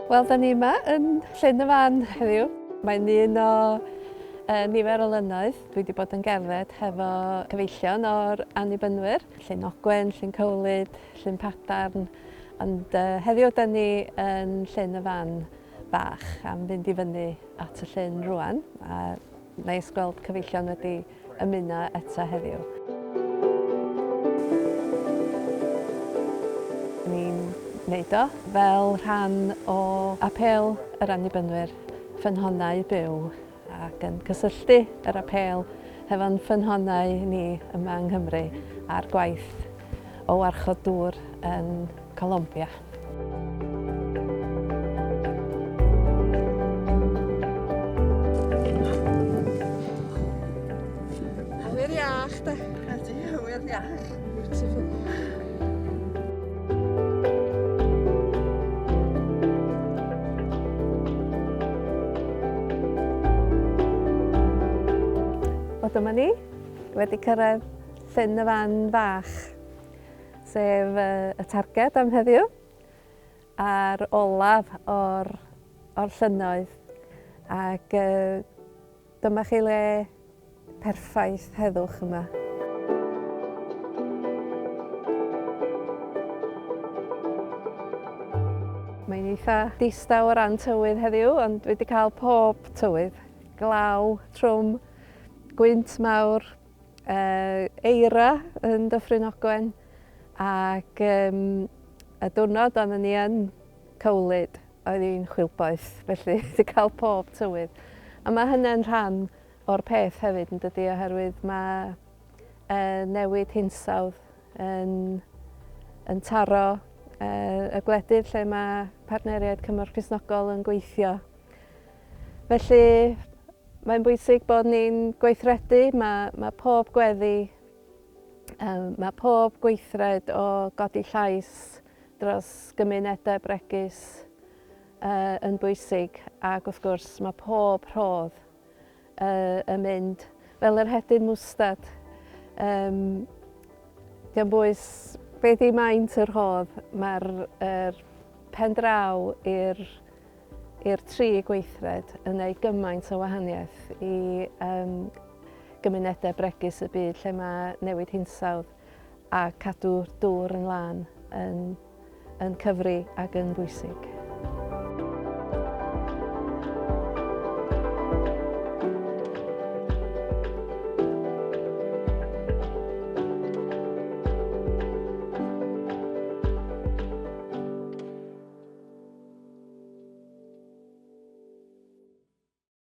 Wel, da ni yma yn Llyn y Fan heddiw. Mae'n un o uh, nifer o lynnoedd. Dwi wedi bod yn gerdded hefo cyfeillion o'r Annibynwyr, Llyn Ogwen, Llyn Cowlyd, Llyn Padarn, ond uh, heddiw da ni yn Llyn y Fan fach am fynd i fyny at y llyn rwan. A neis gweld cyfeillion wedi ymuno eto heddiw. Ni'n wneud o fel rhan o apêl yr Annibynwyr Ffynhonnau Byw ac yn cysylltu yr apêl hefo'n ffynhonnau ni yma yng Nghymru a'r gwaith o warchod dŵr yn Colombia. Awyr iach de. Ydy, awyr iach. Beautiful. Wel dyma ni, wedi cyrraedd Llyn y Fan Fach. Sef y targed am heddiw a'r olaf o'r, or llynnoedd. Ac dyma chi le perffaith heddwch yma. Mae'n eitha distaw o ran tywydd heddiw, ond dwi wedi cael pob tywydd. Glaw, trwm, gwynt mawr, eira yn Dyffryn Ogwen ac um, y diwrnod oedden ni yn Cowlyd oedd hi'n chwilboeth, felly wedi cael pob tywydd. A mae hynny'n rhan o'r peth hefyd yn dydy oherwydd mae uh, newid hinsawdd yn, yn taro uh, y gwledydd lle mae partneriaid Cymorth Cristnogol yn gweithio. Felly Mae'n bwysig bod ni'n gweithredu, mae, mae pob gweddi, um, mae pob gweithred o godi llais dros gymunedau bregus uh, yn bwysig ac wrth gwrs mae pob rhodd uh, yn mynd fel yr hedyn mwstad. Um, Dio'n bwys beth i maint y rhodd, mae'r er pen draw i'r i'r tri gweithred yn gwneud gymaint o wahaniaeth i um, gymunedau bregus y byd lle mae newid hinsawdd a cadw dŵr yn lân yn, yn cyfri ac yn bwysig.